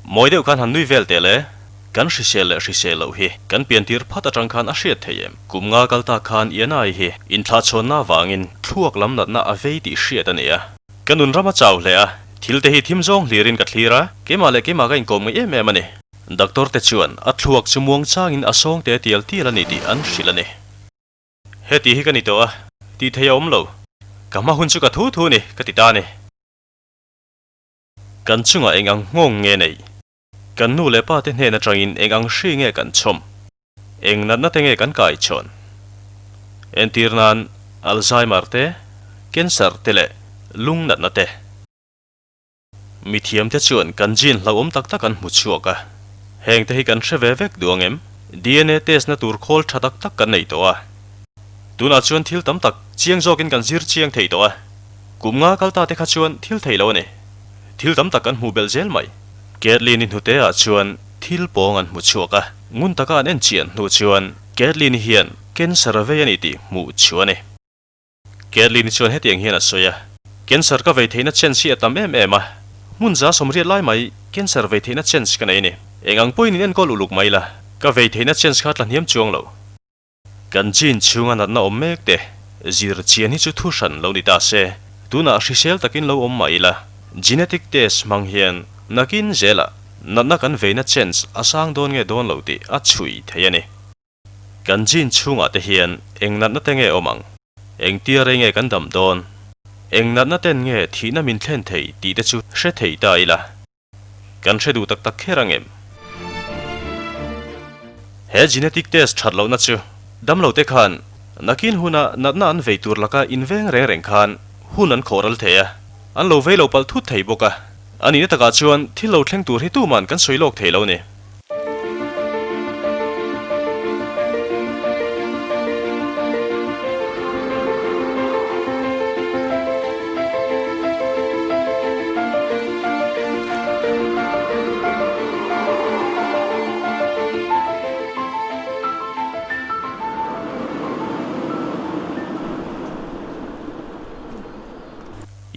Mawi deuh khan han nui vel teh le. Kan hrisel leh hrisel loh hi kan piantir phat atang khan a hriat thei em? Kum nga kal tak khan Ianai hi inthlahchhawnna avangin thluak lam natna a vei tih hriat a ni a. Ka nun ram a chau hle a, thil te hi thim zawng hlirin ka thlir a, keimah leh keimah ka inkawm ngei em em a ni. Doctor te chuan a thluak chu muang changin a sawng te tial tial a ni tih an hrilh a ni. Heti hi ka ni tawh a, tih theih a awm lo. Ka hma hun chu ka thu thu ni, ka ti ta a ni. Kan chungah eng ang nghawng nge neih? Kan nu leh pa te hnen atangin eng ang hri nge kan chhawm? Eng natna te nge kan kai chhawn? Entir nan Alzheimer te, Cancer te leh lung natna te. Mithiam te chuan kan gene hlauhawm tak tak an hmu chhuak a. Heng te hi kan hre ve vek duh ang em? DNA test na tur khawl tha tak tak kan nei tawh a. Tunah chuan thil tam tak chiang zawkin kan zir chiang thei tawh a. Kum nga kal ta te kha chuan thil thei lo a ni. Thil tam tak kan hmuh belh zel mai. Kathleen-i hnute ah chuan thil pawng an hmu chhuak a, ngun taka an en chian hnu chuan Kathleen-i hian cancer a vei a ni tih hmuh chu a ni. Kathleen-i chuan hetiang hian a sawi a, Cancer ka vei theihna chance hi a tam em em a, hmun za sawmriat lai mai cancer vei theihna chance ka nei a ni. Eng ang pawhin in enkawl uluk mai la, ka vei theihna chance kha tla hniam chuang lo. Kan gene chhunga natna awm mek te zir chian hi chu thu hran lo ni ta se, tunah hrisel takin lo awm mah ila, genetic test hmang hian nakin zelah natna kan veina chance a sang dawn nge dawn lo tih a chhui thei a ni. Kan gene chhungah te hian eng natna te nge awm ang? Engtia rei nge kan dam dawn? Eng natna ten nge thihna min thlen thei tih te chu hre thei ta ila. Kan hre duh tak tak kher ang em? He genetic test that lohna chu damlo te khan nakin huna natna an vei tur laka inveng reng reng khan hun an khawh ral thei a, an lo vei lo palh thut thei bawk a. A nihna takah chuan thil lo thleng tur hi tuman kan sawi lawk thei lo a ni.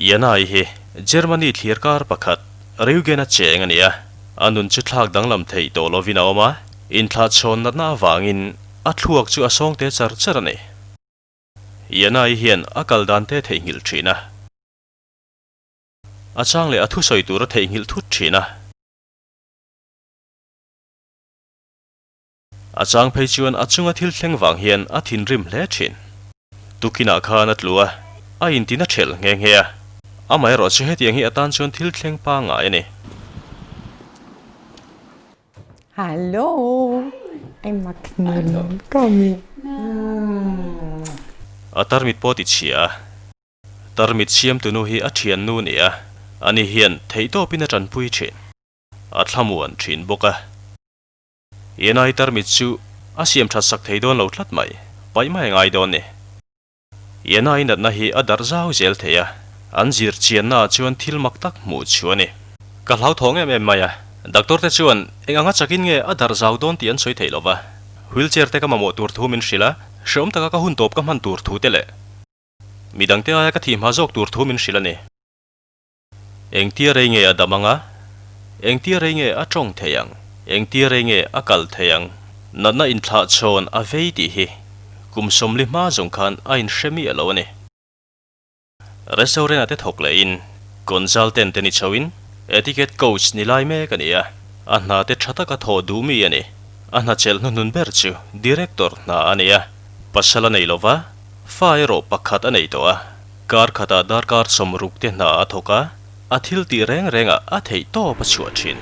Yanai hi Germany thlir kar pakhat Reugen-a cheng a ni a. A nun chu thlak danglam theih tawh lovin a awm a, inthlahchhawn natna avangin a thluak chu a sawng te char char a ni. Yanai hian a kal dan te theihnghilh thin a. A chang leh a thusawi tur a theihnghilh thut thin a. A chang phei chuan a chunga thil thleng vang hian a thinrim hle thin. Tukinah khan a tlu a, a intin a thelh nghe nghe a. Amaherawh chu hetiang hi a tan chuan thil thleng pangngai a ni. Hallo! Emma Knull, kom hier. A tarmit pawh ti chhia a. Tarmit siamtunu hi a thiannu ni a, ani hian theihtawpin a tanpui thin. A thlamuan thin bawk a. Enai tarmit chu a siam that sak thei dawn lo tlat mai, paih mai a ngai dawn ni. Enai natna hi a darh zau zel thei a, an zir chianna ah chuan thil mak tak hmuh chu a ni. Ka hlauthawng em em mai a, doctor te chuan eng anga chakin nge a darh zau dawn tih an sawi thei lo va, wheelchair te ka mamawh tur thu min hrilh a, hreawm taka ka hun tawp ka hman tur thu te leh midangte aia ka thih hma zawk tur thu min hrilh a ni. Engtia rei nge a dam ang a? Engtia rei nge a tawng thei ang? Engtia rei nge a kal thei ang? Natna inthlahchhawn a vei tih hi kum sawmli hma zawng khan a inhre miah lo a ni. Restaurant-ah te thawk lehin consultant te ni chhoin etiquette coach ni lai mek a ni a, a hna te tha taka thawh duh mi a ni. A hna chelh hnuhnun ber chu director hna a ni a, pasal a nei lo va, fa erawh pakhat a nei tawh a. Kar khatah darkar sawmruk te hna a thawk a, a thil tih reng rengah a theih tawp a chhuah thin.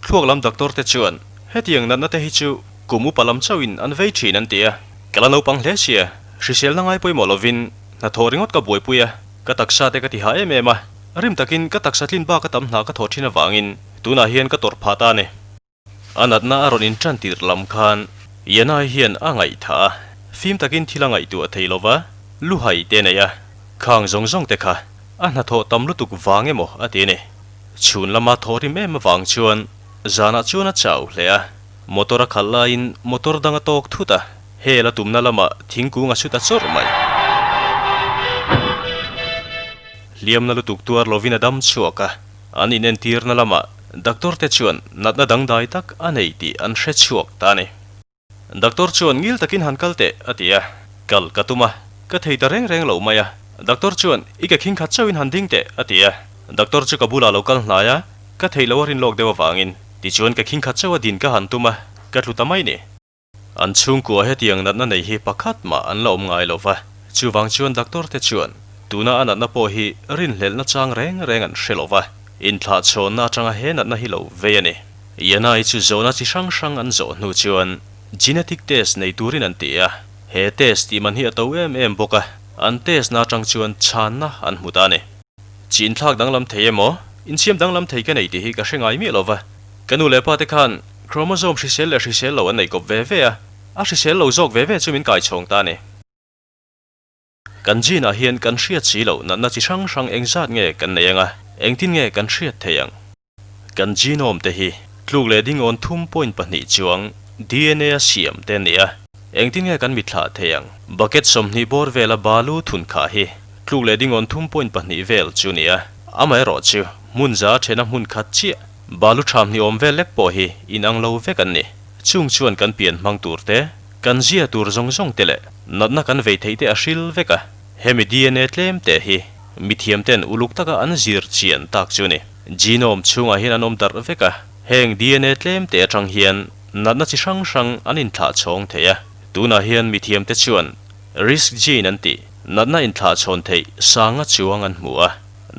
Thluak lam doctor te chuan hetiang natna te hi chu kum upa lam chauhin an vei thin an ti a, ka la naupang hle sia, hriselna ngai pawimawh lovin hnathawh ringawt ka buaipui a, ka taksa te ka ti hah em em a, rim takin ka taksa tlin bak a tam hna ka thawh thin avangin tunah hian ka tawrh phah ta a ni. A natna a rawn inṭan tirh lam khan Yanai hian a ngaihthah a, fim takin thil a ngaihtuah thei lo va, luhai te nei a, khang zawng zawng te kha a hnathawh tam lutuk vang emaw a ti a ni. Chhun lama thawh rim em avang chuan zanah chuan a chau hle a, motor a khalh laiin motor dang a tawk thut a, hel a tumna lamah thingkung a chhut a chawrh mai. Hliamna lutuk tuar lovin a dam chhuak a, an inentirna lamah doctor te chuan natna dangdai tak a nei tih an hre chhuak ta a ni. Doctor chuan ngil takin han kal teh a ti a, kal ka tum a, ka thei ta reng reng lo mai a. Doctor chuan i ke khing khat chauhin han ding teh a ti a, doctor chu ka bulah lo kal hnai a, ka theih loh a rin lawk deuh avangin tichuan ke khing khat chauh a din ka han tum a, ka tlu ta mai ni. An chhungkua hetiang natna nei hi pakhat mah an la awm ngai lo va, chuvang chuan doctor te chuan tuna a natna pawh hi rinhlelhna chang reng reng an hre lo va, inthlahchhawnna atanga he natna hi lo vei a ni. Yanai chu zawhna chi hrang hrang an zawh hnu chuan genetic test nei turin an ti a, he test tih man hi a to em em bawk a, an test na atang chuan chhanna an hmu ta a ni. Chi inthlak danglam thei emaw, insiam danglam thei ka nei tih hi ka hre ngai miah lo va, ka nu leh pa te khan chromosome hrisel leh hrisel lo an nei kawp ve ve a, a hrisel lo zawk ve ve chu min kai chhawng ta a ni. Kan gene ah hian kan hriat si loh natna chi hrang hrang engzat nge kan nei ang a, engtin nge kan hriat thei ang? Kan genome te hi tluk leh dingawn thum point pahnih chuang dna a siam te a ni a, engtin nge kan mitthlah thei ang? Bucket 20 bawr vela balu thun khah hi tluk leh dingawn thum point pahnih vel chu ni a, amaherawh chu hmun za thena hmun khat chiah balu tham ni awm vel lek pawh hi inang lo vek an ni. Chung chuan kan pian hmang tur te, kan zia tur zawng zawng te leh natna kan vei theih te a hril vek a, hemi dna tlem te hi mithiam ten uluk taka an zir chian tak chu ni. Genome chhungah hian an awm darh vek a, heng dna tlem te atang hian natna chi hrang hrang an inthlah chhawng thei a. Tunah hian mithiamte chuan risk gene an tih natna inthlah chhawn theih sanga chuang an hmu a,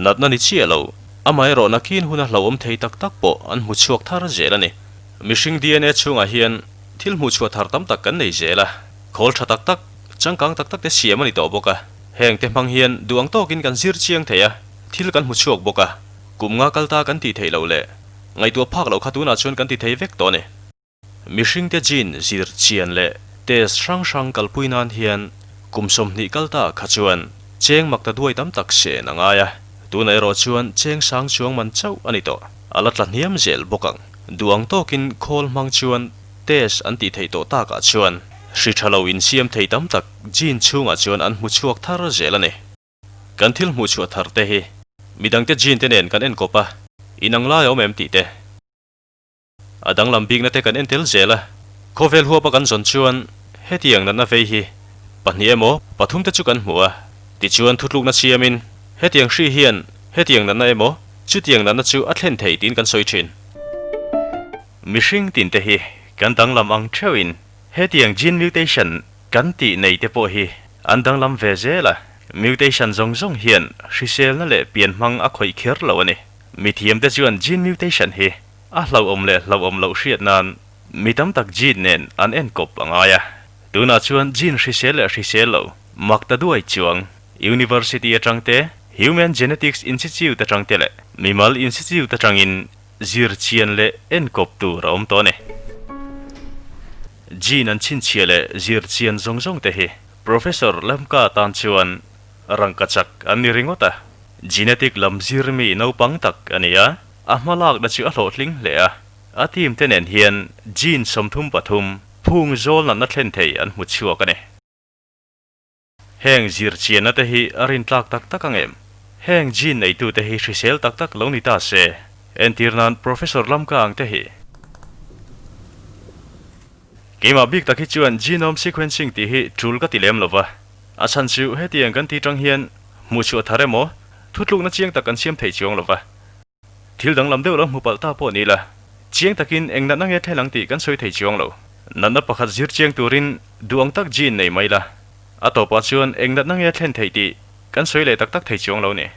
natna ni chiah lo, amaherawh nakin huna hlauhawm thei tak tak pawh an hmu chhuak thar zel a ni. Mihring dna chhungah hian thil hmuh chhuah thar tam tak kan nei zel a, khawl tha tak tak, changkang tak tak te siam a ni tawh bawk a, heng te hmang hian duh ang tawkin kan zir chiang thei a. Thil kan hmu chhuak bawk a, kum nga kal ta kan tih theih loh leh ngaihtuah phak loh kha tunah chuan kan ti thei vek tawh a ni. Mihringte gene zir chian leh test hrang hrang kalpui nan hian kum 20 kal ta kha chuan cheng mak ta duai tam tak sen a ngai a, tunah erawh chuan cheng sang chuang man chauh a ni tawh. A la tla hniam zel bawk ang. Duh ang tawkin khawl hmang chuan test an tih theih tawh takah chuan hri tha lo insiam thei tam tak gene chhungah chuan an hmu chhuak thar zel a ni. Kan thil hmuh chhuah thar te hi midangte gene te nen kan en kawp a, inang lai a awm em tih te. A danglam bikna te kan en tel zel a, khawvel huapa kan zawn chuan hetiang natna vei hi pahnih emaw pathum te chu kan hmu a, tichuan thutlukna siamin hetiang hri hian hetiang natna emaw chutiang natna chu a thlen thei tiin kan sawi thin. Mihring tin te hi kan danglam ang theuhin hetiang gene mutation Kan tih nei te pawh hi an danglam ve zel a, mutation zawng zawng hian hriselna leh pianhmang a khawih kher lo a ni. Mithiam te chuan gene mutation hi a hlauhawm leh hlauhawm loh hriat nan mi tam tak gene nen an enkawp a ngai a. Tunah chuan gene hrisel leh hrisel lo mak ta duai chuang University atang te, Human Genetics Institute atang te leh mimal institute atangin zir chian leh enkawp tur a awm tawh a ni. Gene an chhinchhiah leh zir chian zawng zawng te hi Professor Lamka tan chuan rangka chak an ni ringawt a. Genetic lam zir mi naupang tak a ni a, a hma lakna chu a hlawhtling hle a. A team te nen hian gene 33 phung zawl natna thlen thei an hmu chhuak a ni. Heng zir chianna te hi a rintlak tak tak ang em? Heng gene neitu te hi hrisel tak tak lo ni ta se, entir nan Professor Lamka ang te hi. Keimah bik tak hi chuan genome sequencing tih hi tul ka ti lem lo va, a chhan chu hetiang kan ti tang hian hmuhchhuah thar emaw thutlukna chiang tak kan siam thei chuang lo va. Thil danglam deuh lo hmu palh ta pawh ni la, chiang takin eng natna nge thlen ang tih kan sawi thei chuang lo. Natna pakhat zir chiang turin duh ang tak gene nei mai la, a tawpah chuan eng natna nge thlen theih tih kan sawi leh tak tak thei chuang lo ni.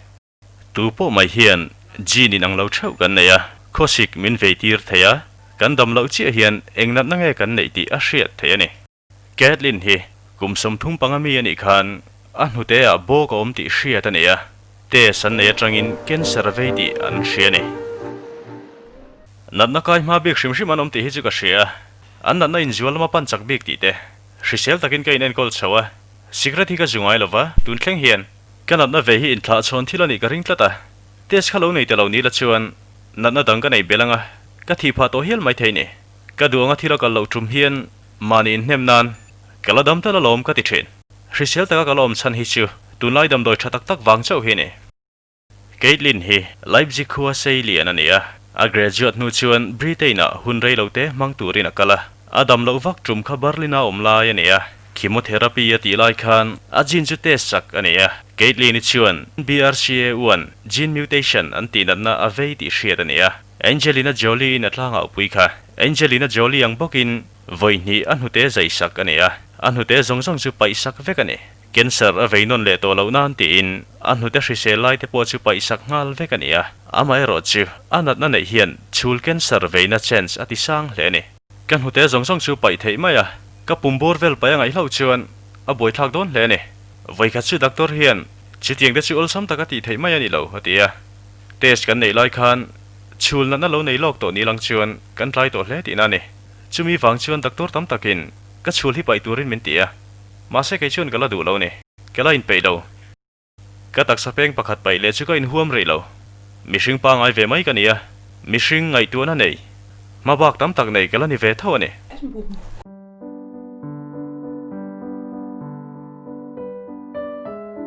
Tu pawh mai hian gene inang lo theuh kan nei a, khawsik min vei tir thei a, kan dam loh chiah hian eng natna nge kan neih tih a hriat theih a ni. Kathleen hi kum 35 mi a nih khan a hnute ah bawk a awm tih hriat a ni a, test an nei atangin cancer a vei tih an hria a ni. Natna kai hma bik hrim hrim an awm tih hi chu ka hria a, an natna inzual lama pan chak bik tih te hrisel takin ka inenkawl chho a, cigarette hi ka zu ngai lo va, tun thleng hian ka natna ve hi inthlah chhawn thil a nih ka ring tlat a, test kha lo nei ta lo ni la chuan natna dang ka nei belh ang a, ka thih phah tawh hial maithei ni. Ka duh anga thil a kal loh tum hian Mahni inhnem nan ka la dam tal alawm ka ti thin. Hrisel taka ka la awm chhan hi chu tunlai damdawi tha tak tak vang chauh hi a ni. Caitlin hi Leipzig khua sei lian a ni a, a graduate hnu chuan Britain-ah hun rei lo te hmang turin a kal a. A dam loh vak tum kha Berlin-a awm lai a ni a, chemotherapy a tih lai khan a gene chu test sak a ni a. Caitlin-i chuan BRCA1 gene mutation an tih natna a vei tih hriat a ni a. Angelina Jolie-in a tlangau pui kha Angelina Jolie ang bawkin vawi hnih a hnute zai sak a ni a, a hnute zawng zawng chu paih sak vek a ni. Cancer a vei nawn leh tawh loh nan tiin a hnute hrisel lai te pawh chu paih sak nghal vek a ni a, amaherawh chu a natna neih hian chhul cancer veina chance a ti sang hle a ni. Ka hnute zawng zawng chu paih theih mai a, ka pum bawr vel paih a ngaihloh chuan a buaithlak dawn hle a ni. Vawikhat chu doctor hian chutiang te chu awlsam taka tih theih mai a ni lo a ti a. Test kan neih lai khan chhul natna lo nei lawk tawh ni lang chuan kan tlai tawh hle tihna a ni. Chumi vang chuan doctor tam takin ka chhul hi paih turin min ti a, mahse kei chuan ka la duh lo ni. Ka la inpeih lo. Ka taksa peng pakhat paih leh chu ka inhuam rih lo. Mihring pangai ve mai ka ni a, mihring ngaihtuahna nei, hmabak tam tak nei ka la ni ve tho a ni.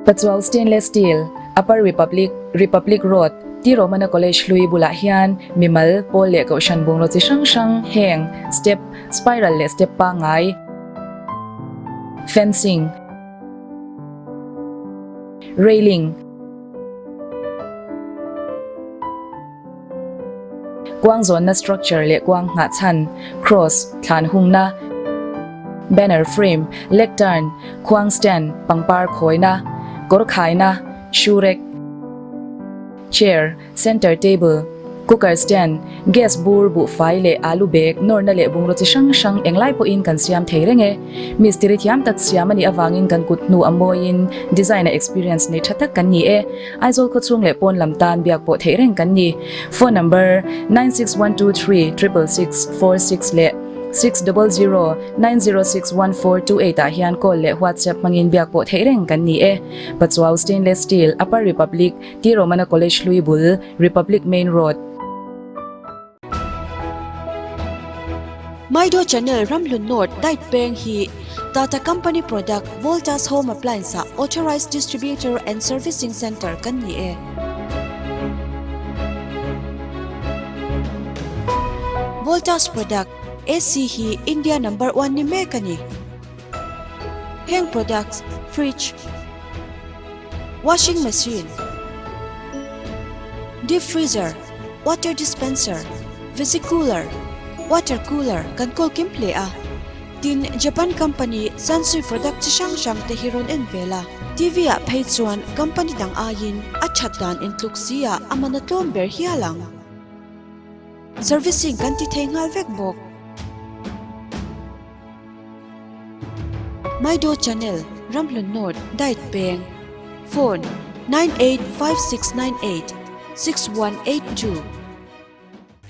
Pachuau Stainless Steel, Upper Republic, Republic Road, T Romana College hlui bulah hian mimal, pawl leh kohhran bungraw chi hrang hrang heng, step, spiral leh step pangngai, fencing, railing, Kuang zawnna structure leh kuang nghah chhan, cross, thlan hungna, banner frame, lectern, khuang stand, pangpar khawina, kawr khaina, shoe rack, chair, center table, cooker stand, gas bur, buhfai leh alu bag, nawrna leh bungraw chi hrang hrang englai pawhin kan siam thei reng e. Mistiri thiam tak siam a nih avangin kan kut hnu a mawiin design a experience nei tha tak kan ni e. Aizawl khawchhung leh pawn lam tan biak pawh theih reng kan ni. Phone number, 96123 66646 leh 600 9061428 ah hian call leh WhatsApp hmangin biak pawh theih reng kan ni e. Pachuau Stainless Steel, Upper Republic, T Romana College hlui bul, Republic Main Road. Maido Channel Ramhlun North Diet Peng hi Tata Company Product Voltas Home Appliance ah Authorized Distributor and Servicing Centre kan ni e. Voltas Product AC hi India Number One ni mek a ni. Heng products Fridge, Washing Machine, Deep Freezer, Water dispenser, Visi cooler, Water cooler kan kawl kim hle a. Tin, Japan company Sansui product chi hrang hrang te hi rawn en vel a. TV ah phei chuan company dang aiin a that dan intluk si ah a man a tlawm ber hial ang. Servicing kan ti thei nghal vek bawk. Maido Channel, Ramhlun North, Diet Peng, Phone, 985698 6182.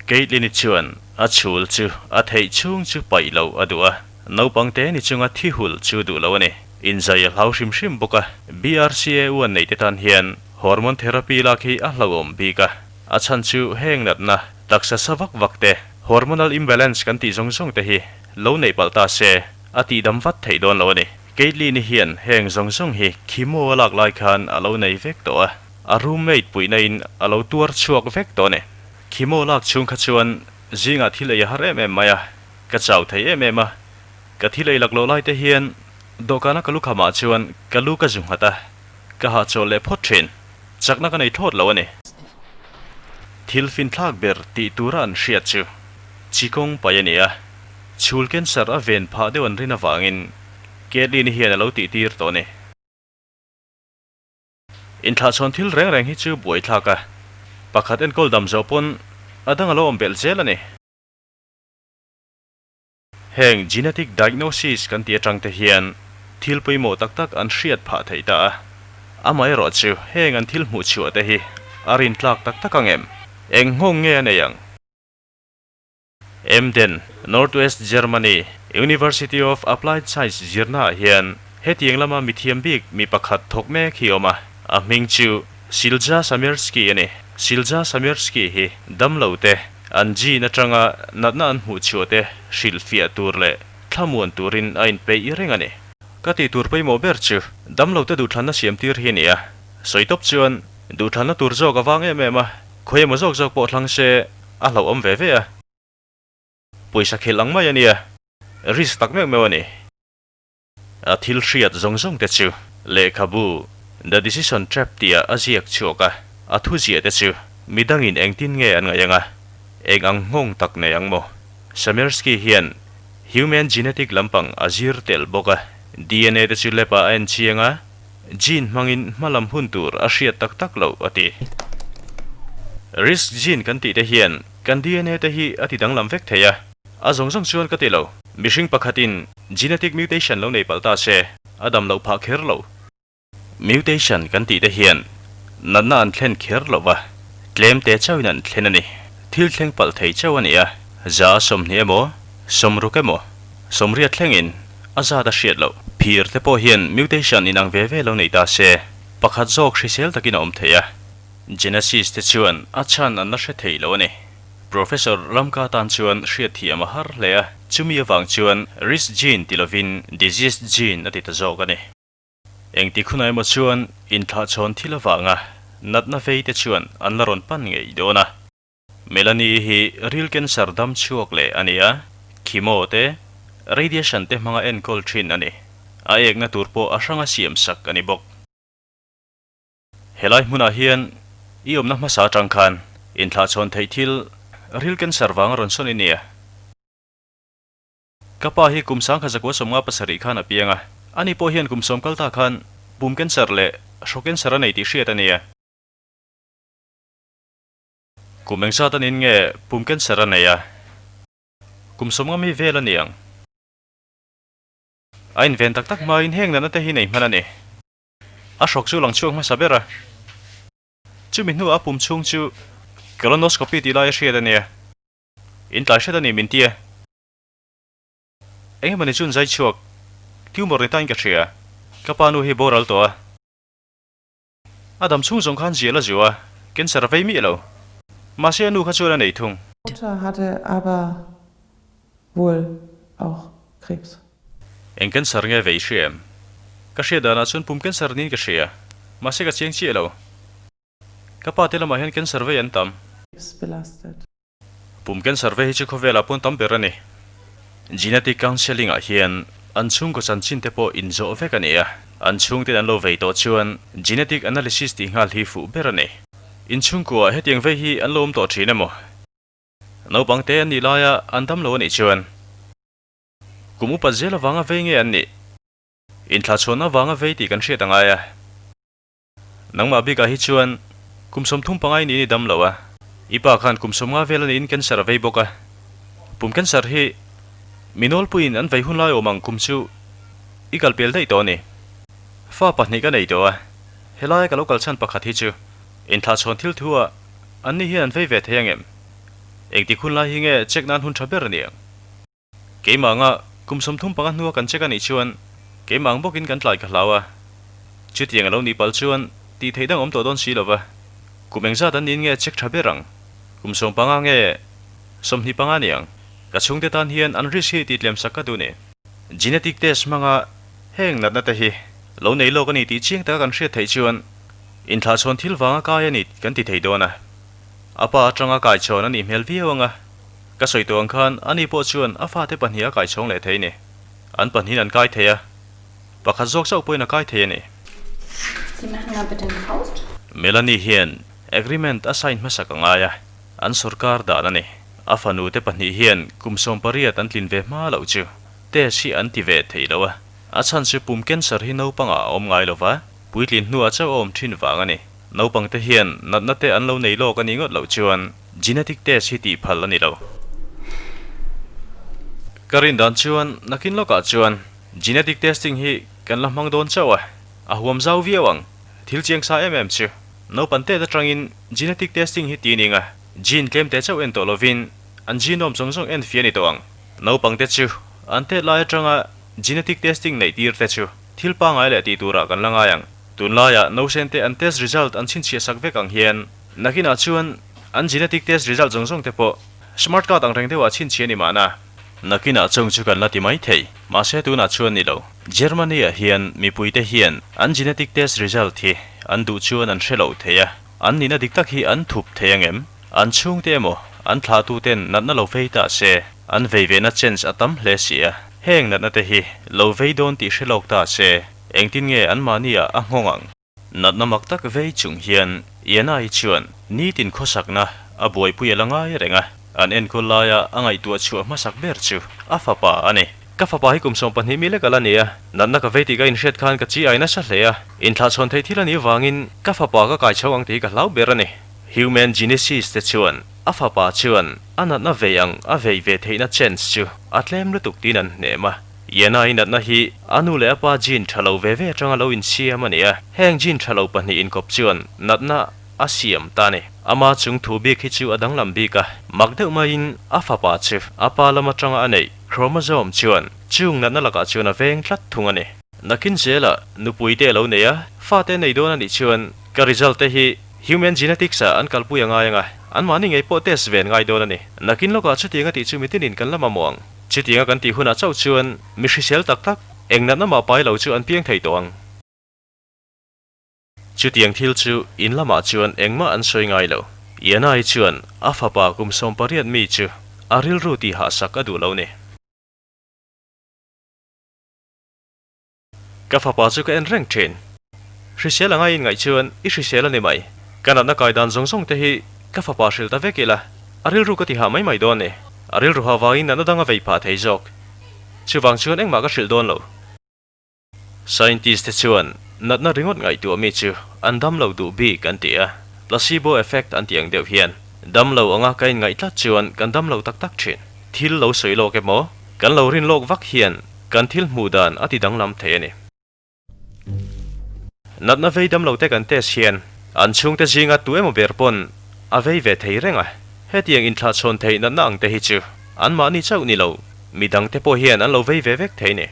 Caitlyn-i chuan a chhul chu a theih chhung chu paih loh a duh a, naupang te ni chunga thi hul chu duh lo a ni. Inzai a hlau hrim hrim bawk a, BRCA u an neih te tan hian hormone therapy lak hi a hlauhawm bik a, a chhan chu heng natna taksa sa vak vak te, hormonal imbalance kan tih zawng zawng te hi lo neih palh ta se a tihdam vat theih dawn lo a ni. Caitlyn-i hian heng zawng zawng hi chemo a lak lai khan a lo nei vek tawh a, a roommate puihna in a lo tuar chhuak vek tawh a ni. Chemo lak chhung kha chuan zingah thil ei a har em em mai a, ka chau thei em em a, ka thil ei lak loh lai te hian dawhkana ka lukhamah chuan ka lu ka zu nghat a, ka hahchawl leh phawt thin. Chakna ka nei thlawt lo a ni. Thil finthlak ber tih tura an hriat chu chikawng pai a ni a, chhul cancer a ven phah deuh an rin avangin Caitlyn-i hian a lo tih tir tawh a ni. Inthlahchhawn thil reng reng hi chu buaithlak a, pakhat enkawl dam zawh pawn a dang a lo awm belh zel a ni. Heng genetic diagnosis kan tih atang te hian thil pawimawh tak tak an hriat phah theih ta a. Amaherawh chu heng an thil hmuh chhuah te hi a rintlak tak tak ang em? Eng nghawng nge a nei ang? Emden, Northwest Germany, University of Applied Science zirna ah hian hetiang lama mithiam bik mi pakhat thawk mek hi a awm a, a hming chu Silja Samersky a ni. Silja Samersky hi damlo te An gene atanga natna an hmuh chhuah te hrilhfiah tur leh thlamuan turin a inpeih reng a ni. Ka tih tur pawimawh ber chu damlo te duhthlanna siam tir hi a ni a, sawi tawp chuan Duhthlanna tur zawk a vang em em a, khawi emaw zawk zawk pawh thlang se a hlauhawm ve ve a. Pawisa khelh ang mai a nia, risk tak meuh meuh a ni. A thil hriat zawng zawng te chu lehkhabu The Decision Trap tihah a ziak chhuak a, a thuziah te chu midangin engtin nge an ngaih ang a, eng ang nghawng tak nei ang maw? Samersky hian human genetic lampang a zir tel bawk a, dna te chu lab ah a en chiang a, gene hmangin hma lam hun tur a hriat tak tak loh a ti. Risk gene kan tih te hian kan dna te hi a ti danglam vek thei a, a zawng zawng chuan ka ti lo. Mihring pakhatin genetic mutation lo nei palh ta se, a dam loh phah kher lo. Mutation kan tih te hian natna an thlen kher lo va, tlem te chauhin an thlen a ni. Thil thleng palh thei chauh a ni a, za a sawmhnih emaw, sawmruk emaw, sawmriat thlengin a zat a hriat loh. Phir te pawh hian mutation inang ve ve lo nei ta se, pakhat zawk hrisel takin a awm thei a. Genesis te chuan a chhan an la hre thei lo a ni. Professor Ramka tan chuan hriatthiam a har hle a, chumi avang chuan risk gene ti lovin disease gene a ti ta zawk a ni. Engtik hunah emaw chuan inthlahchhawn thil avanga natna vei te chuan an la rawn pan ngei dawn a. Melanie hi ril cancer dam chhuak leh a ni a, chemo te, radiation te hmanga enkawl thin a ni. A ekna tur pawh a hranga siam sak a ni bawk. Helai hmunah hian i awmna hmasa atang khan inthlahchhawn theih thil ril cancer vanga rawn sawn i nia. Ka pa hi kum sangkhat zakua sawmnga pasarih khan a piang a, ani pawh hian kum sawm kal ta khan pum cancer leh hraw cancer a nei tih hriat a nia. Kum engzat anin nge pum cancer a nei a? Kum sawmnga mi vel a ni ang. A inven tak tak hmain heng natna te hi nei hman a ni. A hrawk chu lang chhuak hmasa ber a. Chumi hnuah a pum chhung chu colonoscopy tih lai a hriat a nia. In tlai hret a ni min tia. Eng emawni chu an zai chhuak tumor ni tain ka hria. Ka pa nu hi boral tawh a. A dam chhung zawng khan zial a zu a, cancer a vei miah lo. Mahse a nu kha chuan a nei thung. Mutter hatte aber wohl auch Krebs. Eng cancer nge vei hria em? Ka hriat danah chuan pum cancer niin ka hria. Mahse ka chiang chiah lo. Ka pa te lamah hian cancer vei an tam. Belastet. Pum cancer ve hi chu khawvelah pawn tam ber a ni. Genetic counselling ah hian an chhungkaw chanchin te pawh inzawh vek a ni a, an chhungten an lo vei tawh chuan genetic analysis tih nghal hi fuh ber a ni. Inchhungkuaah hetiang vei hi an lo awm tawh thin emaw? Naupang te an nih laia an dam lo a nih chuan kum upat zel avanga vei nge an nih? Inthlahchhuahna avanga vei tih kan hriat a ngai a. Nangmah bikah hi chuan kum 35 i niin i dam lo a, i pa khan kum 50 vel a niin cancer a vei bawk a. Pum cancer hi mi nawlpuiin an vei hun lai awm ang kum chu i kal pel daih tawh a ni. Fa pahnih ka nei tawh a, helaia ka lo kal chhan pakhat hi chu inthlahchhawn thil thu ah anni hian an vei ve thei ang em? Engtik hun lai hi nge check nan hun tha ber a ni ang? Keimah anga kum 35 hnua kan check a nih chuan keimah ang bawkin kan tlai ka hlau a. Chutiang a lo nih palh chuan tih theih dang awm tawh dawn si lo va. Kum engzat an niin nge check tha ber ang? Kum 15 nge 25 ni ang? Ka chhungte tan hian an risk hi tih tlem sak ka duh ni. Genetic test hmanga heng natna te hi lo nei lawk a ni tih chiang taka kan hriat theih chuan inthlahchhawn thil vanga kai a ni kan ti thei dawn a. A pa atanga kaichhawn a nih hmel viau anga. Ka sawi tawh ang khan ani pawh chuan a fate pahnih a kai chhawng leh thei ni. An pahnihin an kai thei a, pakhat zawk chauh pawhin a kai thei a ni. Melanie hian agreement a sign hmasak a ngai a, an sorkar dan a ni. A fanu te pahnih hian kum 18 an tlin ve hma loh chu test hi an ti ve thei lo a, a chhan chu pum cancer hi naupangah a awm ngai lo va, puitlin hnuah chauh a awm thin vang a ni. Naupang te hian natna te an lo nei lawk a nih ngawt loh chuan genetic test hi tih phal a ni lo. Ka rin dan chuan nakin lawkah chuan genetic testing hi kan la hmang dawn chauh a, a huam zau viau ang. Thil chiang sa em em chu naupan tet atangin genetic testing hi ti ning a, gene tlem te chauh en tawh lovin an genome zawng zawng en fia ni tawh ang. Naupang te chu an tet lai atanga genetic testing neih tir te chu thil pangai leh tih turah kan la ngai ang. Tunlaiah nausen te an test result an chhinchhiah sak vek ang hian nakinah chuan an genetic test result zawng zawng te pawh smart card ang reng deuhah chhinchhiah a ni mahna. Nakinah chung chu kan la ti mai thei, mahse tunah chuan ni lo. Germany-ah hian mipuite hian an genetic test result hi an duh chuan an hre lo thei a, an nihna dik tak hi an thup thei ang em? An chhungte emaw, an thlahtuten natna lo vei ta se, an vei vehna chance a tam hle si a. Heng natna te hi lo vei dawn tih hre lawk ta se, engtin nge anmahniah a nghawng ang? Natna mak tak vei chung hian Ianai chuan nitin khawsakna a buaipui a la ngai reng a, an enkawl laia a ngaihtuah chhuah hmasak ber chu a fapa a ni. Ka fapa hi kum 12 mi lek a la ni a, natna ka vei tih ka inhriat khan ka chi ai nasa hle a, inthlahchhawn theih thil a nih vangin ka fapa ka kai chho ang tih hi ka hlau ber a ni. Human Genesis te chuan a fapa chuan a natna vei ang a vei ve theihna chance chu a tlem lutuk tiin an hnem a. Ianai natna hi a nu leh a pa gene tha lo ve ve atanga lo insiam a ni a, heng gene tha lo pahnih inkawp chuan natna a siam ta a ni. Ama chung thu bik hi chu a danglam bik a, mak deuh maiin a fapa chu a pa lam atanga a neih chromosome chuan chung natna lakah chuan a veng tlat thung a ni. Nakin zelah nupui te a lo nei a, fate a nei dawn a nih chuan ka result te hi Human Genetics ah an kalpui a ngai ang a, anmahni ngei pawh test ve an ngai dawn a ni. Nakin lawkah chutiang a tih chu mitinin kan la mamawh ang. Chutianga kan tih hunah chauh chuan mi hrisel tak tak, eng natna mah pai lo chu an piang thei tawh ang. Chutiang thil chu in lamah chuan engmah an sawi ngai lo. Ianai chuan a fapa kum 18 mi chu a rilru tih hahsak a duh lo ni. Ka fapa chu ka en reng thin. Hrisel anga i inngaih chuan i hrisel a ni mai. Ka natna kai dan zawng zawng te hi ka fapa hrilh ta vek ila, a rilru ka ti hah mai mai dawn ni. A rilru hah vangin natna dang a vei phah thei zawk. Chuvang chuan engmah ka hrilh dawn lo. Scientist te chuan natna ringawt ngaihtuah mi chu an dam lo duh bik an ti a, placebo effect an tih ang deuh hian dam lo anga ka inngaih tlat chuan kan dam lo tak tak thin. Thil lo sawi lawk emaw, kan lo rin lawk vak hian kan thil hmuh dan a ti danglam thei a ni. Natna vei dam lo te kan test hian an chhungte zinga tu emaw ber pawn a vei ve thei reng a, hetiang inthlahchhawn theih natna ang te hi chu anmahni chauh ni lo, midang te pawh hian an lo vei ve vek thei a ni.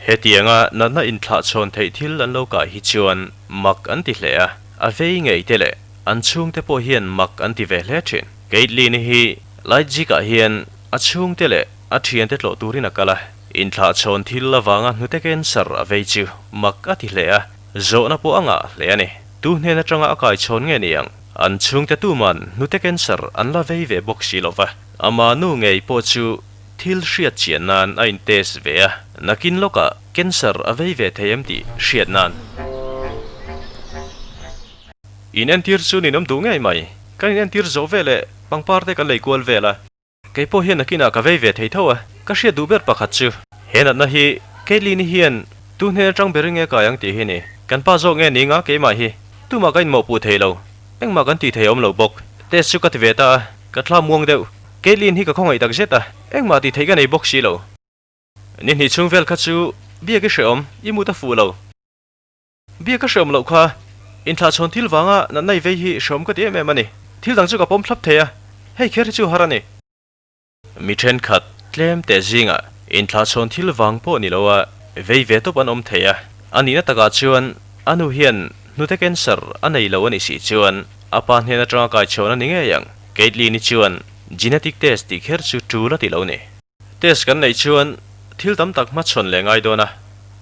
Hetianga natna inthlahchhawn theih thil an lo kah hi chuan mak an ti hle a, a vei ngei te leh an chhungte pawh hian mak an ti ve hle thin. Caitlin-i hi Leipzig-ah hian a chhungte leh a thiante tlawh turin a kal a, inthlahchhawn thil avanga hnute cancer a vei chu mak a ti hle a, zawhna pawh a ngah hle a ni. Tu hnen atanga a kaichhawn nge ni ang? An chhungte tuman hnute cancer an la vei ve bawk si lova, ama nu ngei pawh chu Thil hriat chian nan a in test ve a, nakin lawkah cancer a vei ve thei em tih hriat nan. In entir chu ninawm duh ngei mai, kan in entir zawh ve leh pangpar te kan lei kual vel a. Kei pawh hian nakinah ka vei ve thei tho a, ka hriat duh ber pakhat chu. He natna hi Caitlyn-i hian tu hnen atang berin nge kai ang tih hi ni. Kan pa zawk nge ni nga keimah hi tumah ka inmawhpuh thei lo, engmah kan tih thei awm lo bawk. Test chu ka ti ve ta a, ka thla muang deuh. Caitlyn hi ka khawngaih tak zet a, engmah tih theih ka nei bawk si lo. Ni hnih chhung vel kha chu biak i hrehawm, i mut a fuh lo. Biak ka hrehawm loh kha, inthlahchhawn thil vanga natna i vei hi hrehawm ka ti em em a ni. Thil dang chu ka pawm thlap thei a, hei kher hi chu har a ni. Mi thenkhat tlem teh zingah inthlahchhawn thil vang pawh ni lo a, vei ve tawp an awm thei a. A nihna takah chuan a nu hian hnute cancer a nei lo a nih si chuan a pa hnen atanga kaichhawn a ni ngei ang. Caitlyn-i chuan genetic test tih kher chu tul a ti lo ni. Test kan neih chuan thil tam tak hmachhawn leh ngai dawn a,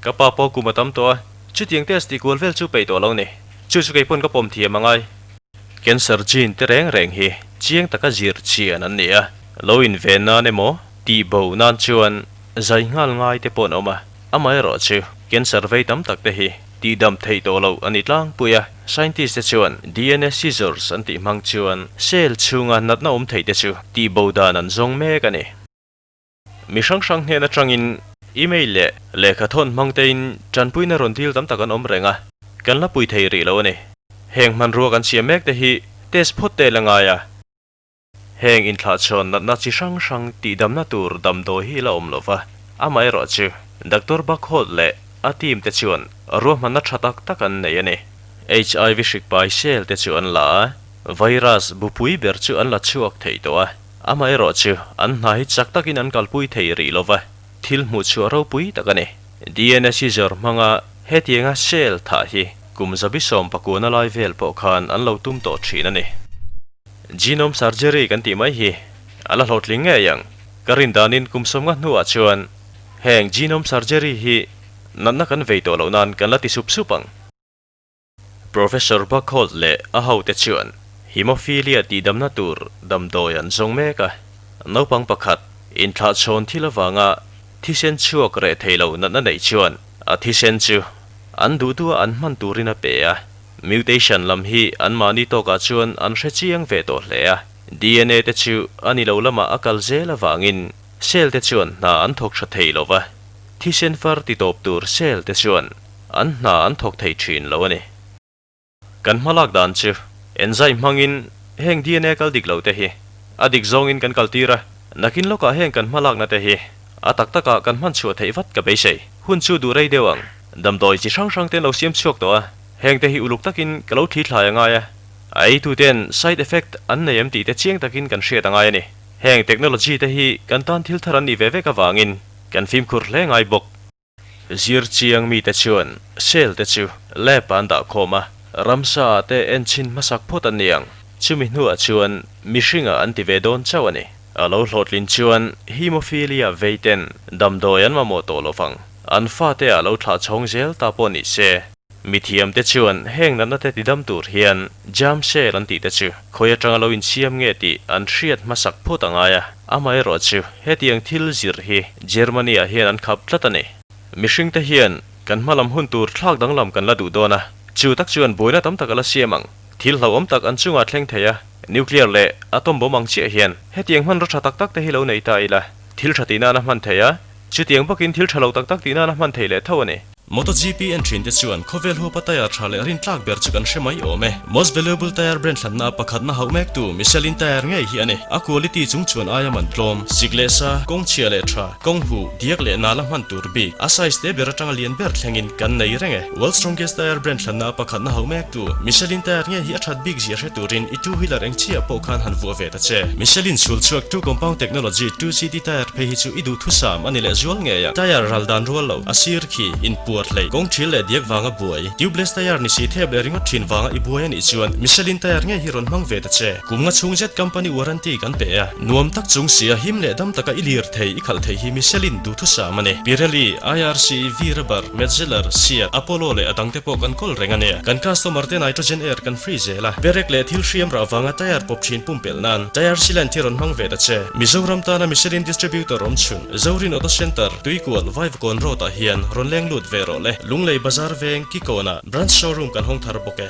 ka pa pawh kum a tam tawh a, chutiang test tih kual vel chu peih tawh lo ni. Chu chu kei pawn ka pawm thiam a ngai. Cancer gene te reng reng hi chiang taka zir chian an ni a, lo inven nan emaw tih bo nan chuan zai nghal ngai te pawh an awm a, amaherawhchu cancer vei tam tak te hi Tihdam theih tawh loh a ni tlangpui a, scientist te chuan dna scissors an tih hmang chuan cell chhunga natna awm theih te chu tihbo dan an zawng mek a ni. Mi hrang hrang hnen atangin email leh lehkha thawn hmang tein tanpuina rawn dil tam tak an awm reng a, kan la pui thei rih lo a ni. Heng hmanrua kan siam mek te hi test phawt te la ngai a. Heng inthlahchhawn natna chi hrang hrang tihdamna tur damdawi hi la awm lo va, amaherawhchu Doctor Buckholt leh a team te chuan ruahmanna tha tak tak an nei a ni. HIV hrik pai cell te chu an la a, virus bupui ber chu an la chhuak thei tawh a, amaherawhchu an hna hi chak takin an kalpui thei rih lo va, thil hmuhchhuah ropui tak a ni. Dna scissor hmanga hetianga cell thah hi kum zabi sawm pakuana lai vel pawh khan an lo tum tawh thin a ni. Genome surgery kan tih mai hi a la hlawhtling ngei ang. Ka rin danin kum sawmnga hnuah chuan Heng genome surgery hi natna kan vei tawh loh nan kan la ti sup sup ang. Professor Buckholt leh a hote chuan hemophilia tihdamna tur damdawi an zawng mek a. Naupang pakhat inthlahchhawn thil avanga thisen chhuak reh thei lo natna neih chuan a thisen chu an duhduha an hman turin a pe a. Mutation lam hi anmahni tawkah chuan an hre chiang ve tawh hle a. DNA te chu a ni lo lamah a kal zel avangin cell te chuan hna an thawk tha thei lo va, thisen far titawp tur cell te chuan an hna an thawk thei thin lo a ni. Kan hmalak dan chu enzyme hmangin heng DNA kal dik lo te hi a dik zawngin kan kaltir a, nakin lawkah heng kan hmalakna te hi a tak takah kan hman chhuah theih vat ka beisei. Hun chu duh rei deuh ang. Damdawi chi hrang hrang te an lo siam chhuak tawh a, heng te hi uluk takin ka lo thli thlai a ngai a, a eituten side effect an nei em tih te chiang takin kan hriat a ngai a ni. Heng technology te hi kan tan thil thar an nih ve vek avangin kan fimkhur hle ngai bawk. Zir chiang mite chuan cell te chu lab ah an dah khawm a, ramsa ah te enchhin hmasak phawt an ni ang. Chumi hnuah chuan mihring ah an ti ve dawn chauh a ni. A lo hlawhtlin chuan hemophilia vei ten damdawi an mamawh tawh lo vang. An fate ah lo thlah chhawng zel ta pawh ni se. Mithiam te chuan heng natna te tidam tur hian germ cell an tih te chu khawi atanga lo insiam nge tih an hriat hmasak phawt a ngai a, amaherawh chu hetiang thil zir hi Germany ah hian an khap tlat a ni. Mihring te hian kan hmalam hun tur thlak danglam kan la duh dawn a, chu tak chuan buaina tam tak a la siam ang. Thil hlauhawm tak an chungah thleng thei a, nuclear leh atom bomb ang chiah hian hetiang hmanraw tha tak tak te hi lo nei ta ila, thil tha tih nana hman thei a, chutiang bawkin thil tha lo tak tak tih nana hman thei leh tho a ni. MotoGP en thin te chuan khawvel huapa tyre tha leh rintlak ber chu kan hre mai awm e. Most valuable tyre brand hlanna pakhatna hauh mek tu Michelin tyre ngei hi a ni. A quality chung chuan aia man tlawm, sik leh sa, kawng chhia leh tha, kawng huh, diak leh nala hman tur bik, a size te ber atanga lian ber thlengin kan nei reng e. World strongest tyre brand hlanna pakhatna hauh mek tu Michelin tyre ngei hi a that bik zia hre turin i two wheeler eng chiah pawh khan han vuah ve ta che. Michelin chhul chhuak two compound technology 2CD tyre phei hi chu i duh thusam a ni leh zual ngei a. Tyre ral dan rual lo, a sir khi, in puar hlei, kawng thil leh diak vanga buai, tubeless tyre ni si thep leh ringawt thin vanga i buai a nih chuan Michelin tyre ngei hi rawn hmang ve ta che. Kum nga chhung zet company warranty kan pe a, nuam tak chung sia him leh dam taka i lir thei i khalh thei hi Michelin duhthusam a ni. Pirelli, IRC, V-Rubber, Metzeler, Seat, Apollo leh a dangte pawh kan kawl reng a nia. Kan customer te nitrogen air kan free zel a, perek leh thil hriam rah vanga tyre pawp thin pumpelh nan tyre sealant hi rawn hmang ve ta che. Mizoram tana Michelin distributor awm chhun, Zorin Auto Centre, Tuikual, Vaivakawn Road ah hian rawn leng lut ve rawh le. Lunglei Bazar veng Kikawnah branch showroom kan hawng thar bawk e.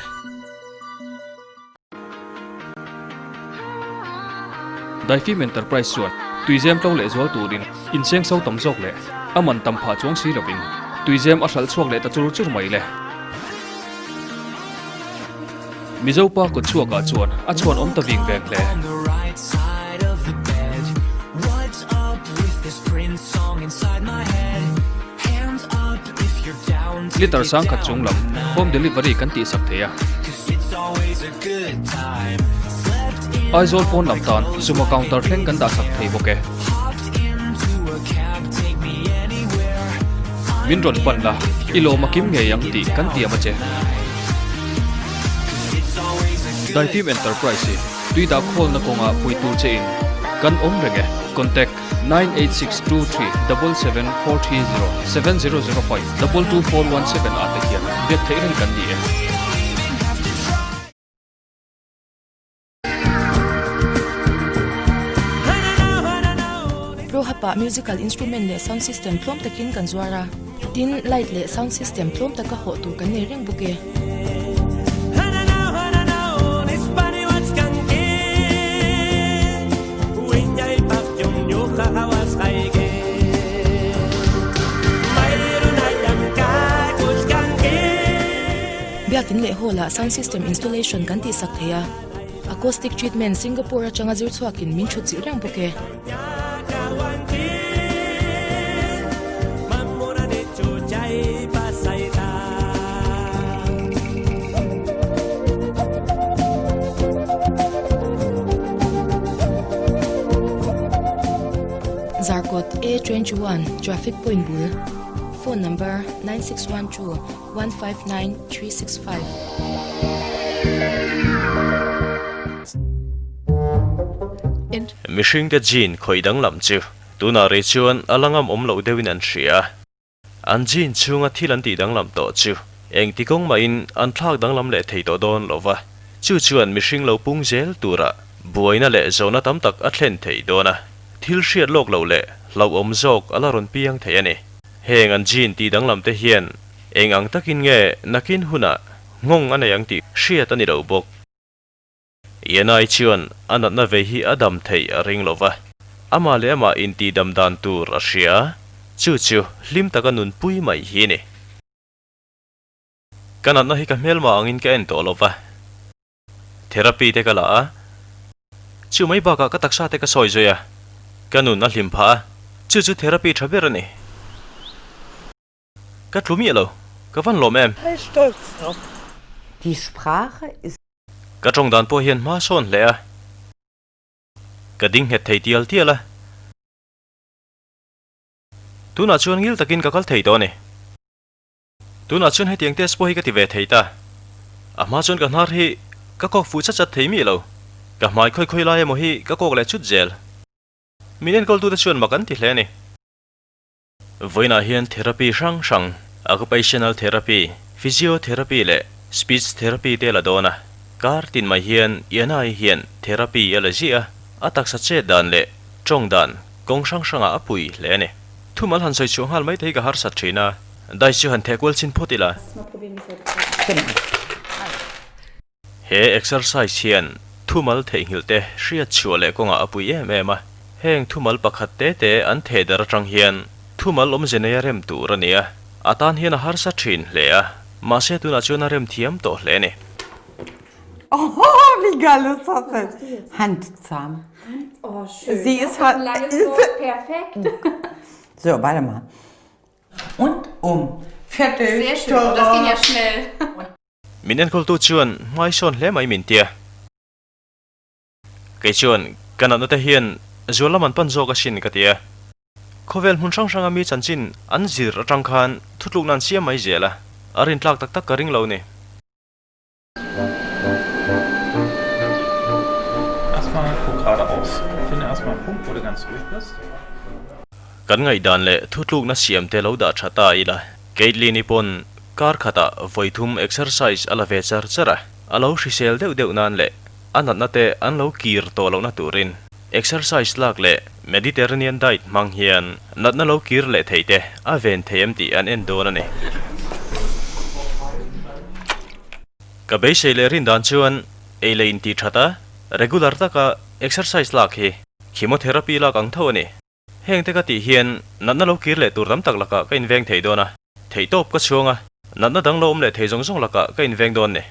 Daifim Enterprise chuan tuizem tlo leh zual turin inseng so tam zawk leh a man tam phah chuang si lovin tuizem a hralh chhuak leh ta chur chur mai le. Mizo pa kut chhuakah chuan a chhuan awm ta ving veng hle. Litre sangkhat chung lam home delivery kan tihsak thei a. Aizawl pawn lam tan Zuma counter thleng kan dahsak thei bawk e. Min rawn pan la, i lawm a kim ngei ang tih kan tiam a che. Daifim Enterprise hi tui dah khawlna kawnga puitu che in kan awm reng e. Contact, 9862377430 7005 22417 ah te hian biak theih reng kan ni e. Rohap ah musical instrument leh sound system tlawm takin kan zuar a, tin light leh sound system tlawm taka hawh tur kan nei reng bawk e. Biakin leh hall ah sound system installation kan tihsak thei a, acoustic treatment Singapore atanga zir chhuakin min thut chilh reng bawk e. Zarkawt A21 Traffic Point bul Phone number 9612 159 365. Mihringte gene khawih danglam chu. Tunah rei chuan a la ngam awm loh deuhin an hria. An gene chhunga thil an tih danglam tawh chu engti kawng mahin an thlak danglam leh thei tawh dawn lo va, chu chuan mihring lo pung zel tura buaina leh zawhna tam tak a thlen thei dawn a, thil hriat lawk loh leh hlauhawm zawk a la rawn piang thei a ni. Heng an gene tih danglam te hian eng ang takin nge nakin hunah nghawng a nei ang tih hriat a ni lo bawk. Ianai chuan a natna ve hi a dam theih a ring lo va, amah leh amah intihdam dan tur a hria, chu chu hlim taka nunpui mai hi ni. Ka natna hi ka hmelma angin ka en tawh lo va, therapy te ka la a, chu mai bakah ka taksa te ka sawi zui a, ka nun a hlim phah a, chu chu therapy tha ber a ni. Ka tlu miah lo, ka van lawm em? Die Sprache ist. Ka tawng dan pawh hian hma sawn hle a, ka ding nghet thei tial tial a. Tunah chuan ngil takin ka kal thei tawh a ni. Tunah chuan hetiang test pawh hi ka ti ve thei ta. A hma chuan ka hnar hi ka kawk fuh chat chat thei miah lo. Ka hmai khawi khawi lai emaw hi ka kawk leh chut zel. Min enkawltute chuan mak an ti hle a ni. Vawiinah hian therapy hrang hrang, occupational therapy, physiotherapy leh speech therapy te a la dawn a. Kar tin mai hian Ianai hian therapy a la ziah a, a taksa chet dan leh tawng dan kawng hrang hrangah a pui hle a ni. Thumal han sawi chhuah nghal mai te hi ka harsat thin a, dai chu han theh kual chin phawt ila. He exercise hian thumal theihnghilh te hriat chhuah leh kawngah a pui em em a, heng thumal pakhat te te an theh dar atang hian thumal awmze nei a rem tur a ni a, a tan hian a harsa thin hle a, mahse tunah chuan a rem thiam tawh hle a ni. Oh, wie geil ist das denn? Handzahm. Oh, schön. Sie ist halt. Langes Wort, perfekt. So, warte mal. Und um. Fertig. Sehr schön. Das ging ja schnell. Min enkawltu chuan hmaisawn hle mai min tia. Kei chuan ka natna te hian zual lam an pan zawk asin ka ti a. Khawvel hmun hrang hranga mi chanchin an zir atang khan thutlukna an siam mai zel a, a rintlak tak tak ka ring lo ni. Erstmal guck geradeaus. Finde erstmal einen Punkt, wo du ganz ruhig bist. Kan ngaihdan leh thutlukna siam te lo dah tha ta ila. Caitlyn-i pawn kar khatah vawi thum exercise a la ve char char a, a lo hrisel deuh deuh nan leh a natna te an lo kir tawh lohna turin exercise lak leh Mediterranean diet hmang hian natna lo kir leh thei te a ven thei em tih an en dawn a ni. Ka beisei leh rin dan chuan ei leh intih that a, regular taka exercise lak hi chemotherapy lak ang tho a ni. Heng te ka tih hian natna lo kir leh tur tam tak lakah ka inveng thei dawn a, theihtawp ka chhuang a, natna dang lo awm leh thei zawng zawng lakah ka inveng dawn ni.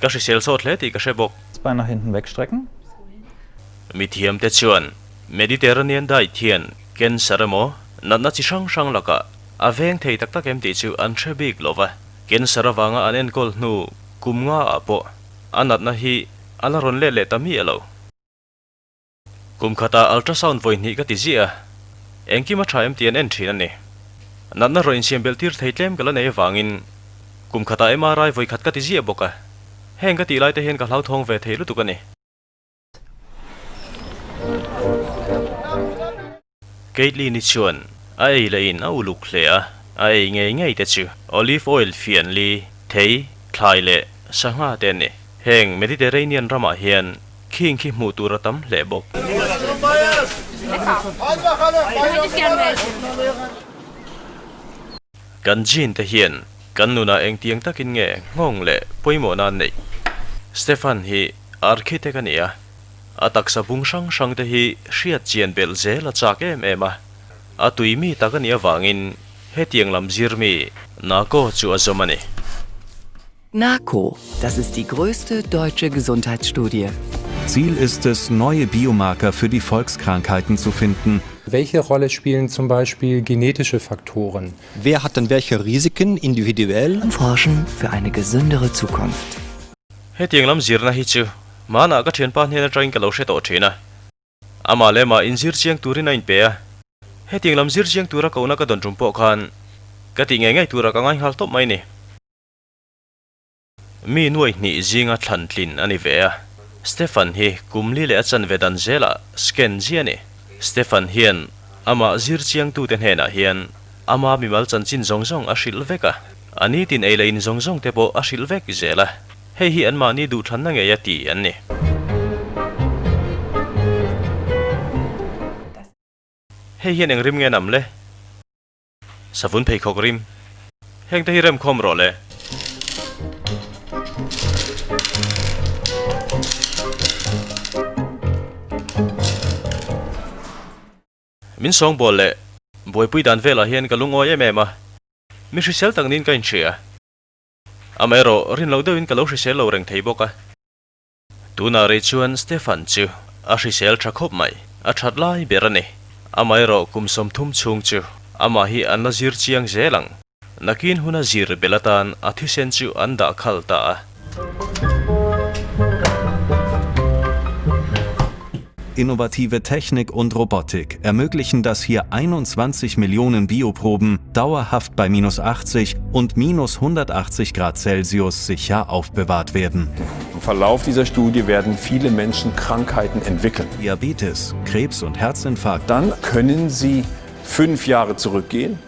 Ka hrisel sawt hle tih ka hre bawk. Bein nach hinten wegstrecken. Mithiam te chuan Mediterranean diet hian cancer emaw natna chi hrang hrang lakah a veng thei tak tak em tih chu an hre bik lo va, cancer avanga an enkawl hnu kum nga ah pawh a natna hi a la rawn let leh ta miah lo. Kum khatah ultrasound vawi hnih ka ti ziah a, engkim a tha em tih an en thin a ni. Natna rawn insiam belh tir thei tlem ka la nei avangin kum khatah MRI vawi khat ka ti ziah bawk a, heng ka tih lai te hian ka hlauthawng ve thei lutuk a ni. Caitlyn-i chuan a ei leh in a uluk hle a, a ei ngei ngei te chu olive oil fian li, thei, thlai leh sangha te an ni. Heng Mediterranean ramah hian khing khi hmuh tur a tam hle bawk. Kan gene te hian kan nunah engtiang takin nge nghawng leh pawimawhna an neih? Stefan hi architect a ni a, a taksa bung hrang hrang te hi hriat chian belh zel a chak em em a, a tui mi tak a nih avangin hetiang lam zir mi Nako chu a zawm a ni. NAKO, das ist die größte deutsche Gesundheitsstudie. Ziel ist es, neue Biomarker für die Volkskrankheiten zu finden. Welche Rolle spielen zum Beispiel genetische Faktoren? Wer hat dann welche Risiken individuell? Forschen für eine gesündere Zukunft. Hetiang lam zirna hi chu hmanah ka thianpa hnen atangin ka lo hre tawh thin a. Amah leh mah inzir chiang turin a inpe a, hetiang lam zir chiang tura kohna ka dawn tum pawh khan ka tih ngei ngei turah ka ngai nghal tawp mai ni. Mi nuai hnih zinga thlan tlin a ni ve a, Stefan hi kum li leh a chanve dan zelah scan ziah a ni. Stefan hian Amah zir chiangtute hnenah hian ama mimal chanchin zawng zawng a hrilh vek a, a nitin ei leh in zawng zawng te pawh a hrilh vek zel a, hei hi anmahni duhthlanna ngei a ti an ni. Hei hian eng rim nge nam le? Savun pheikhawk rim. Heng te hi remkhawm rawh le. Min sawngbawl leh buaipui dan velah hian ka lungawi em em a, mi hrisel tak niin ka inhria. Amaherawh, rin loh deuhin ka lo hrisel lo reng thei bawk a. Tunah rei chuan Stefan chu a hrisel tha khawp mai, a that lai ber a ni. Amaherawh kum 30 chhung chu amah hi an la zir chiang zel ang. Nakin huna zir bel atan a thisen chu an dah khal ta a. Innovative Technik und Robotik ermöglichen, dass hier 21 Millionen Bioproben dauerhaft bei minus 80 und minus 180 Grad Celsius sicher aufbewahrt werden. Im Verlauf dieser Studie werden viele Menschen Krankheiten entwickeln. Diabetes, Krebs und Herzinfarkt. Dann können sie fünf Jahre zurückgehen,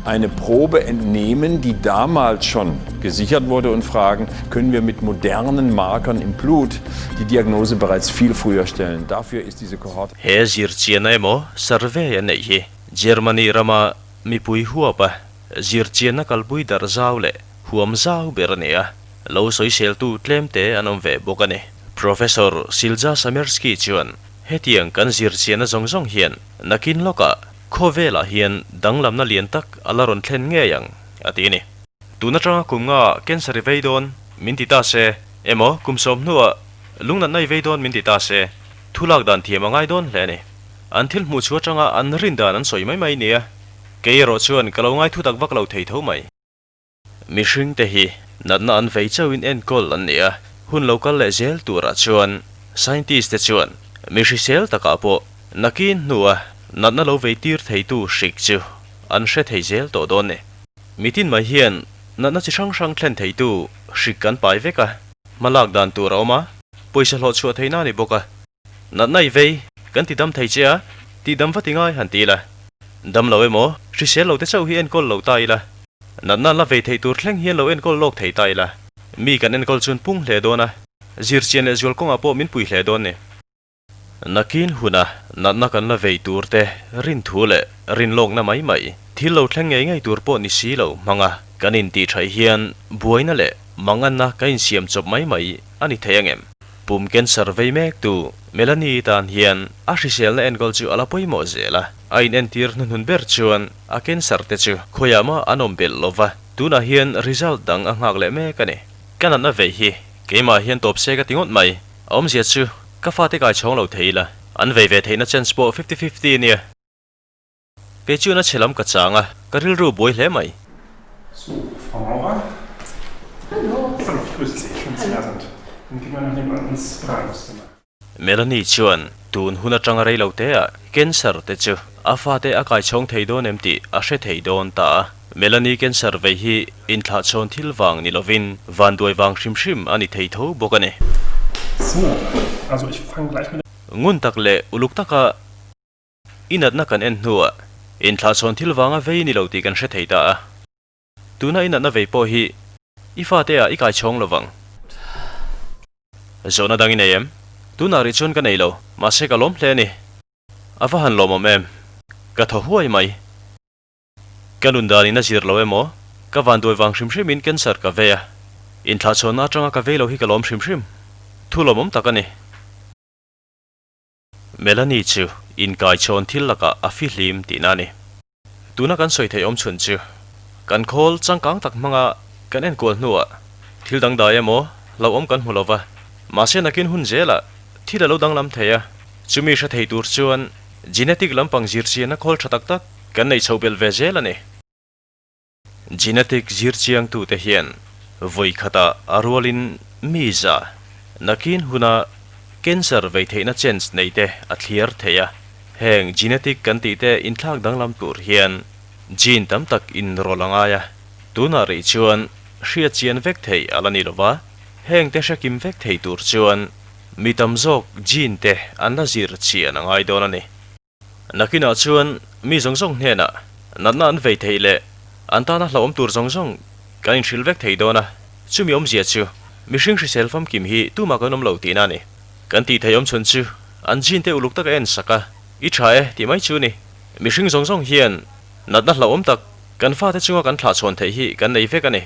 eine Probe entnehmen, die damals schon gesichert wurde und fragen, können wir mit modernen Markern im Blut die Diagnose bereits viel früher stellen. Dafür ist diese Kohorte. He zirchianna emaw survey an neih hi Germany rama mipui huapa zirchianna kalpui darh zau leh huam zau ber a ni a, lo sawiseltu tlemte an awm ve bawk a ni. Professor Silja Samersky chuan hetiang kan zirchianna zawng zawng hian nakin lawkah khawvelah hian danglamna lian tak a la rawn thlen ngei ang, a ti a ni. Tun atanga kum nga cancer i vei dawn min ti ta se, emaw kum sawm hnuah lungnatna i vei dawn min ti ta se, thu lak dan thiam a ngai dawn hle a ni. An thil hmuh chu atanga an rin dan an sawi mai mai nia, kei erawh chuan ka lo ngai thu tak vak lo thei tho mai. Mihring te hi natna an vei chauhin enkawl an ni a, hun lo kal leh zel turah chuan scientist te chuan mi hrisel takah pawh nakin hnua natna lo vei tir theitu hrik chu an hre thei zel tawh dawn ni. Mitin mai hian natna chi hrang hrang thlen theitu hrik kan pai vek a, hma lak dan tur a awm a, pawisa hlawh chhuah theihna a ni bawk a. Natna i vei, kan ti dam thei che a, tih dam va ti ngai han ti ila. Dam lo emaw, hrisel lo te chauh hi enkawl lo ta ila. Natna an la vei theih tur thleng hian lo enkawl lawk thei ta ila. Mi kan enkawl chuan pung hle dawn a, zirchian leh zual kawngah pawh min pui hle dawn ni. Nakin huna natna kan la vei tur te rin thu leh rin lawkna mai mai, thil lo thleng ngei ngei tur pawh ni si lo hmanga kan intih thaih hian buaina leh manganna kan insiam chawp mai mai a ni thei angem? Pum cancer vei mek tu Melanie tan hian a hriselna enkawl chu a la pawimawh zel a, a inentir hnuhnun ber chuan a cancer te chu khawiah mah an awm belh lo va, tunah hian result dang a nghak leh mek a ni. Ka natna vei hi keimah hian tawp se ka ti ngawt mai, a awmzia chu ka fate kai chhawng lo thei ila, an vei ve theihna chance pawh fifty fifty ania. Kei chuan a chhe lam ka chang a, ka rilru buai hle mai. So, Frau Maurer. Hallo. Hallo, ich grüße Sie. Schön, dass Sie da sind. Dann gehen wir noch nebenan ins Beratungszimmer. Melanie chuan tun hun atanga rei lo te ah cancer te chu a fate a kai chhawng thei dawn em tih a hre thei dawn ta a. Melanie cancer vei hi inthlahchhawn thil vang ni lovin vanduai vang hrim hrim a ni thei tho bawk a ni. So, also ich fang gleich mit. Ngun tak leh uluk taka I natna kan en hnuah inthlahchhawn thil vanga vei ni lo tih kan hre thei ta a. Tuna i natna vei pawh hi i fate ah i kai chhawng lo vang. Zawhna dang i nei em? Tunah rih chuan ka nei lo, mahse ka lawm hle a ni. A va han lawmawm em? Ka thaw huai mai. Ka nun danin a zir lo emaw? Ka vanduai vang hrim hrimin cancer ka vei a. Inthlahchhawnna atanga ka vei lo hi ka lawm hrim hrim. Thu lawmawm tak a ni. Melanie chu inkaichhawn thil lakah a fihlim tihna a ni. Tuna kan sawi theih awm chhun chu kan khawl changkang tak hmanga kan enkual hnuah thil dangdai emaw hlauhawm kan hmu lova, mahse nakin hun zelah thil a lo danglam thei a, chumi hre thei tur chuan genetic lampang zirchianna khawl tha tak tak kan neih chhoh belh ve zel a ni. Genetic zirchiangtute hian vawi khatah a rualin mi za nakin huna cancer vei theihna chance nei te a thliar thei a. Heng genetic kan tih te inthlak danglam tur hian gene tam tak inrawlh a ngai a. Tunah rih chuan hriat chian vek theih a la ni lova, heng te hre kim vek thei tur chuan mi tam zawk gene te an la zir chian a ngai dawn a ni. Nakinah chuan mi zawng zawng hnenah natna an vei theih leh an tana hlauhawm tur zawng zawng kan inhrilh vek thei dawn a, chumi awmzia chu mihring hrisel famkim hi tumah kan awm lo tihna a ni. Kan tih theih awm chhun chu an gene te uluk taka en sak a, i tha e tih mai chu ni. Mihring zawng zawng hian natna hlauhawm tak kan fate chunga kan thlahchhawn theih hi kan nei vek a ni.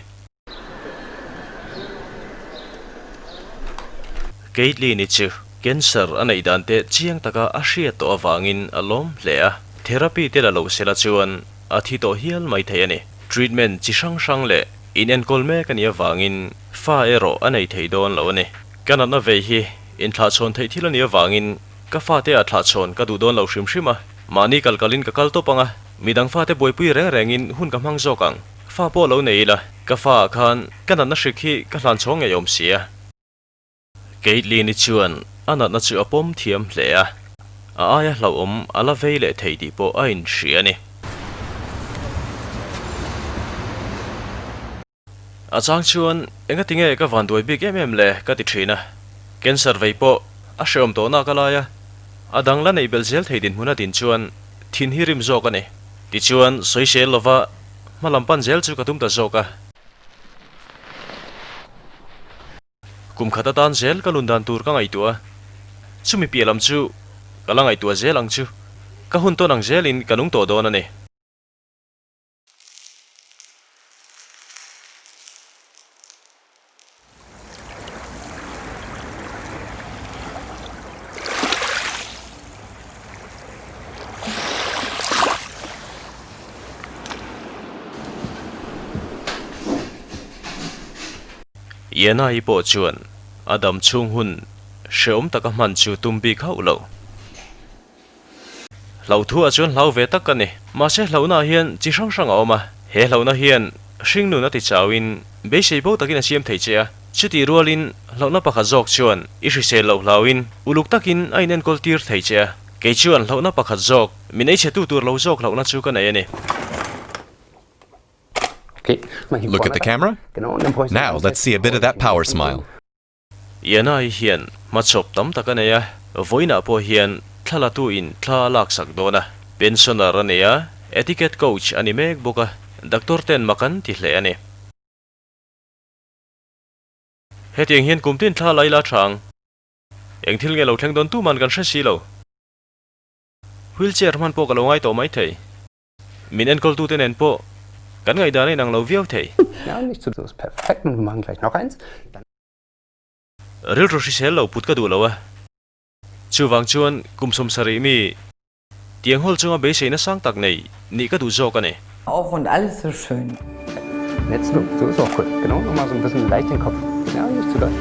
Caitlyn-i chu cancer a neih dan te chiang taka a hriat tawh avangin a lawm hle a, therapy te la lo sela chuan a thi tawh hial mai thei a ni. Treatment chi hrang hrang leh inenkawl mek a nih avangin fa erawh a nei thei dawn lo a ni. Ka natna vei hi inthlahchhawn theih thil a nih avangin ka fate ah thlahchhawn ka duh dawn lo hrim hrim a, mahni kal kalin ka kal tawp ang a, midang fate buaipui reng rengin hun ka hmang zawk ang. Fa pawh lo nei ila, ka fa ah khan ka natna hrik hi ka hlan chhawng ngei awm si a. Caitlyn-i chuan a natna chu a pawm thiam hle a, a aia hlauhawm a la vei leh thei tih pawh a inhria a ni. A chang chuan engati nge ka vanduai bik em em le ka ti thin a, cancer vei pawh a hrehawm tawh nak a lai a, a dang la neih belh zel thei dinhmun a din chuan thin hi rim zawk a ni. Tichuan sawisel lova hma lam pan zel chu ka tum ta zawk a. Kum khat atan zel ka lun dan tur ka ngaihtuah a, chumi piah lam chu ka la ngaihtuah zel ang chu, ka hun tawn ang zelin ka nung tawh dawn a ni. Ianai pawh chuan a dam chhung hun hrehawm taka hman chu tum bik hauh lo. Hlauhthuah chuan hlau ve tak ka ni. Mahse hlauhnaah hian chi hrang hrang a awm a, he hlauhna hian hringnun a ti chauin beisei bo takin a siam thei che a. Chutih rualin hlauhna pakhat zawk chuan i hrisel loh hlauin uluk takin a inenkawl tir thei che a. Kei chuan hlauhna pakhat zawk, min eichhetu tur lo zawk hlauhna chu ka nei a ni. Look at the camera. Now let's see a bit of that power smile. Ianai hian hmachhawp tam tak a nei a, vawiinah pawh hian thla latu in thla a laksak dawn a. Pensioner a nei a, etiquette coach a ni mek bawk a, doctor ten mak an ti hle a ni. Hetiang hian kum tin thla la ila tha ang. Eng thil nge lo thleng dawn tuman kan hre si lo. Wheelchair hman pawh ka lo ngai tawh mai thei. Min enkawltute nen pawh kan ngaihdan a inang lo viau thei. Rilru hrisel lo put ka duh lo a. Chuvang chuan kum 70 mi tiang hawl chunga beiseina sang tak nei nih ka duh zawk a ni. Auf und alles so schön. Jetzt so, so ist auch cool. Genau, nochmal so ein bisschen leicht den Kopf. Ja, nicht zu doll.